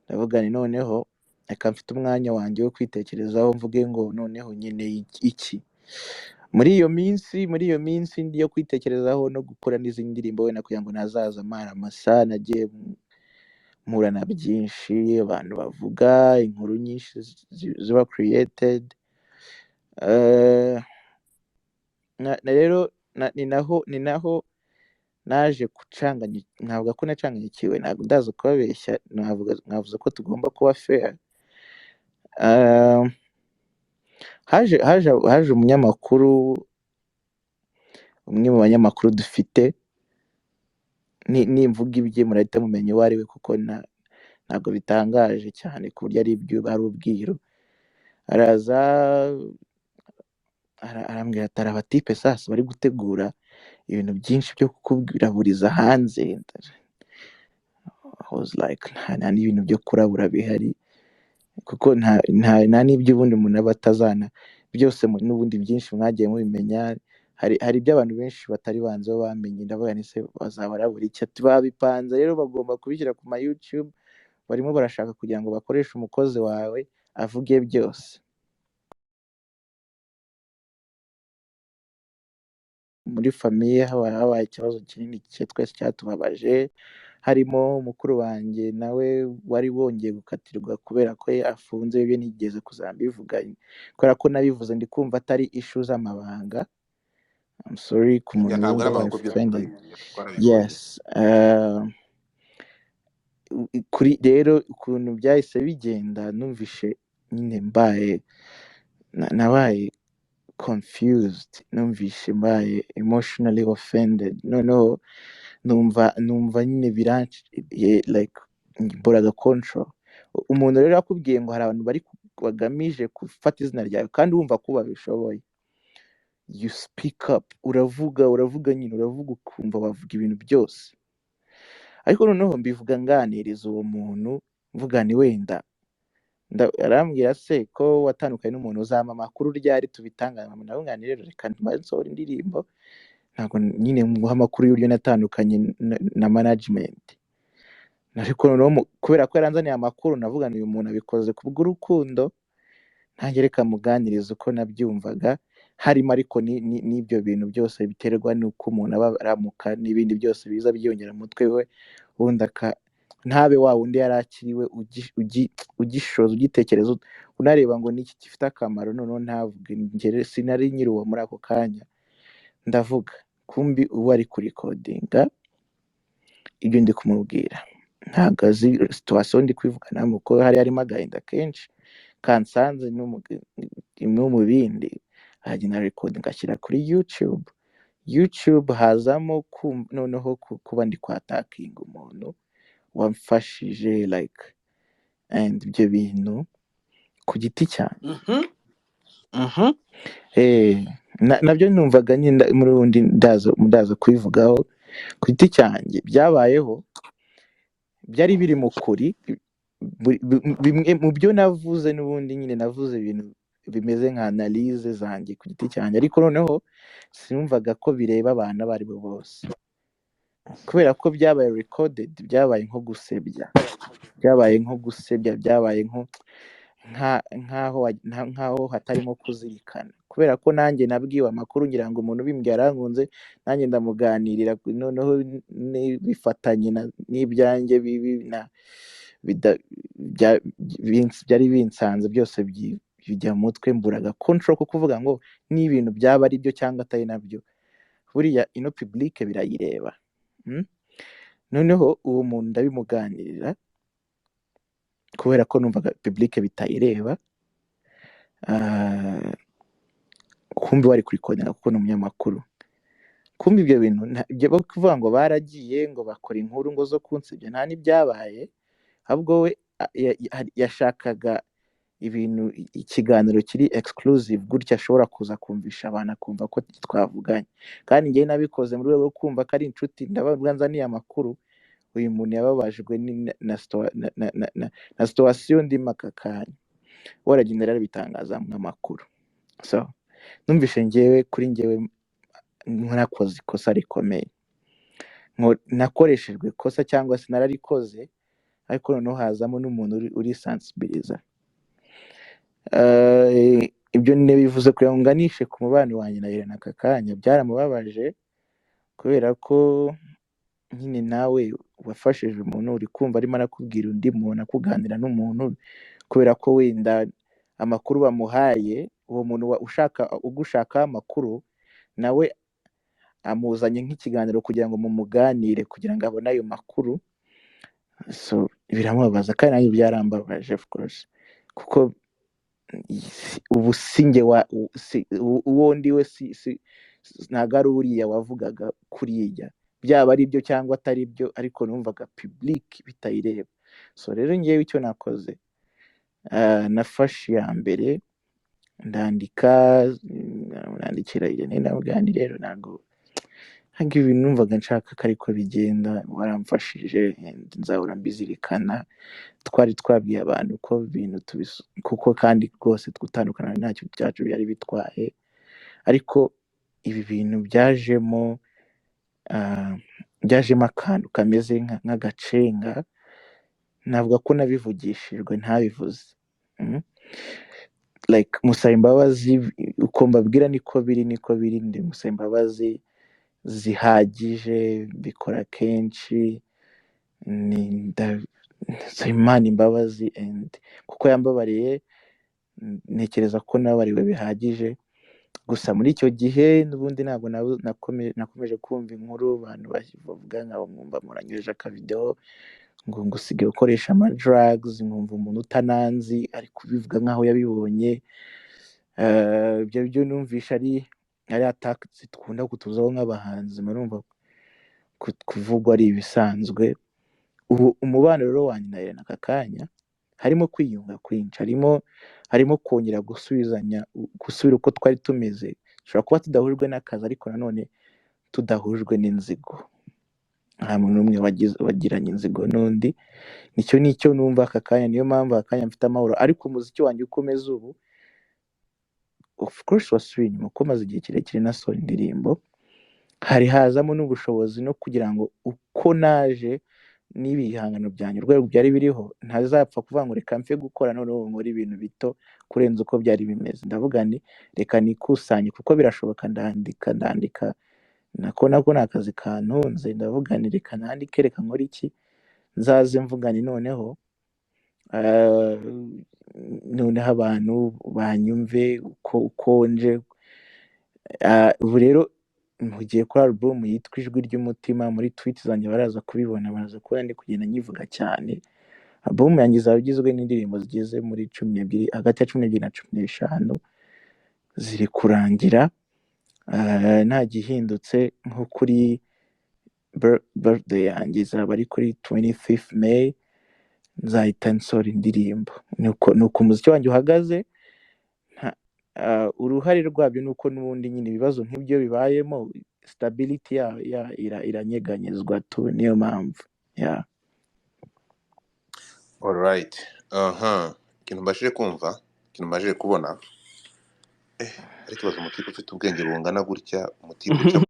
Ndavuga nti noneho reka mfite umwanya wanjye wo kwitekerezaho, mvuge ngo noneho nkeneye iki muri iyo minsi, muri iyo minsi yo kwitekerezaho no gukora n'izindi ndirimbo wenda kugira ngo ntazaza amara amasa. Nagiye mpura na byinshi, abantu bavuga inkuru nyinshi ziba created. Na rero ni naho naje gucanganya, ntabwo ko nacanganyikiwe, ntabwo ndaza kubabeshya, navuga navuze ko tugomba kuba fair. Haje umunyamakuru, umwe mu banyamakuru dufite, nimvuga ibye murahita mumenya uwo ari we, kuko ntabwo bitangaje cyane ku buryo ari ibyo ari ubwiru. Araza arambwira ati hari abatipe sasa bari gutegura ibintu byinshi byo kukuraburiza hanze. I was like, nta n'ibintu byo kurabura bihari, kuko nta n'iby'ubundi umuntu aba atazana byose, n'ubundi byinshi mwagiye mubimenya. Hari ibyo abantu benshi batari banze bo bamenye. Ndavuga nti se bazabarabura iki? Ati babipanze rero, bagomba kubishyira ku ma YouTube, barimo barashaka kugira ngo bakoreshe umukozi wawe avuge byose. Muri famille habaye ikibazo kinini twese cyatubabaje, harimo mukuru wanjye nawe wari wongeye gukatirwa kubera ko afunze. Ibyo nigeze kuzambivuga, kubera ko nabivuze ndi kumva atari issue z'amabanga. I'm sorry ku Ya, muntu ntabwo ari wumva amabanga, byo offended. twarabibonye. Yes, kuri rero ukuntu byahise bigenda, numvishe nyine mbaye nabaye confused, numvishe mbaye emotionally offended. Noneho numva nyine biranci like mburaga control. Umuntu rero akubwiye ngo hari abantu bari bagamije gufata izina ryawe kandi wumva ko babishoboye, you speak up, uravuga nyine, uravuga ukumva wavuga ibintu byose. Ariko noneho mbivuga nganiriza uwo muntu, mvuga ni wenda arambwira se ko watandukanye n'umuntu uzampa amakuru ryari tubitangane? Ndavuga nti rero reka nsohore indirimbo, ntabwo nyine nguha amakuru y'uburyo natandukanye na management. Ariko noneho kubera ko yaranzaniye amakuru, navuga uyu muntu abikoze kubw'urukundo, ntange reka muganirize uko nabyumvaga, harimo ariko n'ibyo bintu byose biterwa n'uko umuntu aba aramuka n'ibindi byose biza byiyongera mu mutwe we, ubundi ntabe wa wundi yari akiriwe ugishoza ugitekereza unareba ngo niki gifite akamaro. Noneho ntavuge ngere sinari nyiri uwo muri ako kanya, ndavuga kumbi ubu ari kurikodinga ibyo ndi kumubwira, ntabwo azi situation ndi kubivuganamo, kuko hari harimo agahinda kenshi kansanze no mu bindi. Aragenda recording ashyira kuri YouTube hazamo noneho kuba ndi kwatakinga umuntu wamfashije, like, and ibyo bintu ku giti cyanjye. Nabyo numvaga nyine muri ubundi ndaza kubivugaho ku giti cyanjye. Byabayeho, byari biri mu kuri bimwe mu byo navuze, n'ubundi nyine navuze ibintu bimeze nka analyse zanjye ku giti cyanjye, ariko noneho sinumvaga ko bireba abantu abo ari bo bose, kubera ko byabaye recorded, byabaye nko gusebya, byabaye nko gusebya, byabaye nko nkaho hatarimo kuzirikana, kubera ko nanjye nabwiwe amakuru ngira ngo umuntu ubimbwiye arankunze, nanjye ndamuganirira, noneho bifatanye n'ibyanjye bibi byari binsanze byose bijya mu mutwe, mburaga control ko kuvuga ngo n'ibintu byaba ari byo cyangwa atari nabyo, buriya ino public birayireba. Noneho uwo muntu ndabimuganirira kubera ko numvaga public bitayireba, kumbi wari kurikodinga kuko ni umunyamakuru. Kumbi ibyo bintu ibyo bo kuvuga ngo baragiye ngo bakora inkuru ngo zo kunsebya, nta n'ibyabaye, ahubwo we yashakaga ibintu, ikiganiro kiri exclusive gutya ashobora kuza kumvisha abantu akumva ko twavuganye. Kandi njyewe nabikoze mu rwego rwo kumva ko ari inshuti, ndabaga nzaniye amakuru, uyu muntu yababajwe na situation ndimo aka kanya, we aragenda rero abitangaza nk'amakuru. So numvishe njyewe kuri njyewe narakoze ikosa rikomeye. Nakoreshejwe ikosa cyangwa se nararikoze, ariko noneho hazamo n'umuntu uri sensibiliza. Ibyo nibivuze kugira ngo nganishe ku mubano wanjye na Irene aka kanya. Byaramubabaje kubera ko nyine nawe wafashije umuntu uri kumva arimo arakubwira undi muntu, akuganira n'umuntu, kubera ko wenda amakuru bamuhaye uwo muntu ushaka ugushakaho amakuru, nawe amuzanye nk'ikiganiro kugira ngo mumuganire, kugira ngo abone ayo makuru. So biramubabaza, kandi nanjye byarambabaje of course, kuko ubu si njye uwo ndiwe si ntabwo ari uriya wavugaga kuriya, byaba ari byo cyangwa atari byo, ariko numvaga public bitayireba. So rero ngewe icyo nakoze, nafashe iya mbere ndandika, nandikira Irene, ndamubwira nti rero ntabwo ibintu numvaga nshaka ko ariko bigenda, waramfashije and nzahora mbizirikana. Twari twabwiye abantu ko ibintu kuko kandi rwose gutandukana ntacyo byacu byari bitwaye, ariko ibi bintu byajemo akantu kameze nk'agacenga. Navuga ko nabivugishijwe ntabivuze. Like musaba imbabazi, uko mbabwira niko biri, niko biri, ndi musaba imbabazi zihagije, mbikora kenshi, nsaba Imana imbabazi, and kuko yambabariye, ntekereza ko nababariwe bihagije. Gusa muri icyo gihe n'ubundi ntabwo nakomeje kumva inkuru abantu bavuga, nkaba nkumva muranyoheje akavideo ngo usigaye ukoresha ama drugs, nkumva umuntu utananzi ari kubivuga nkaho yabibonye. Ibyo byo numvisha ari attack zikunda kutuzaho nk'abahanzi, murumva kuvugwa ari ibisanzwe. Ubu umubano rero wanjye na Irene aka kanya harimo kwiyunga kwinshi, harimo kongera gusubizanya, gusubira uko twari tumeze. Dushobora kuba tudahujwe n'akazi, ariko nanone tudahujwe n'inzigo. Nta muntu n'umwe wagiranye inzigo n'undi. Nicyo nicyo numva aka kanya, niyo mpamvu aka kanya mfite amahoro. Ariko umuziki wanjye uko umeze ubu, of course wasubiye inyuma kuko maze igihe kirekire nasohora indirimbo, hari hazamo n'ubushobozi no kugira ngo uko naje n'ibihangano byanjye urwego byari biriho, ntazapfa kuvuga ngo reka mfe gukora noneho nkore ibintu bito kurenza uko byari bimeze. Ndavuga nti reka nikusanye, kuko birashoboka, ndandika nako ni akazi kantunze. Ndavuga nti reka nandike, reka nkore iki, nzaze mvuga nti noneho abantu banyumve uko nje. Ubu rero mpugiye kuri album yitwa Ijwi ry'Umutima, muri tweet zanjye baraza kubibona, baraza kubona ndi kugenda nyivuga cyane. Album yanjye izaba igizwe n'indirimbo zigeze muri 12, hagati ya 12 na 15, ziri kurangira. Nta gihindutse, nko kuri birthday yanjye izaba ari kuri 25 May, nzahita nsohora indirimbo. Nuko umuziki wanjye uhagaze. Uruhare rwabyo ni uko n'ubundi nyine ibibazo nk'ibyo bibayemo, stability iranyeganyezwa tu, niyo mpamvu yeah. Alright, aha ikintu mbashije kumva, ikintu mbashije kubona, ariko ibaza umutipe ufite ubwenge bungana gutya, umutipe uca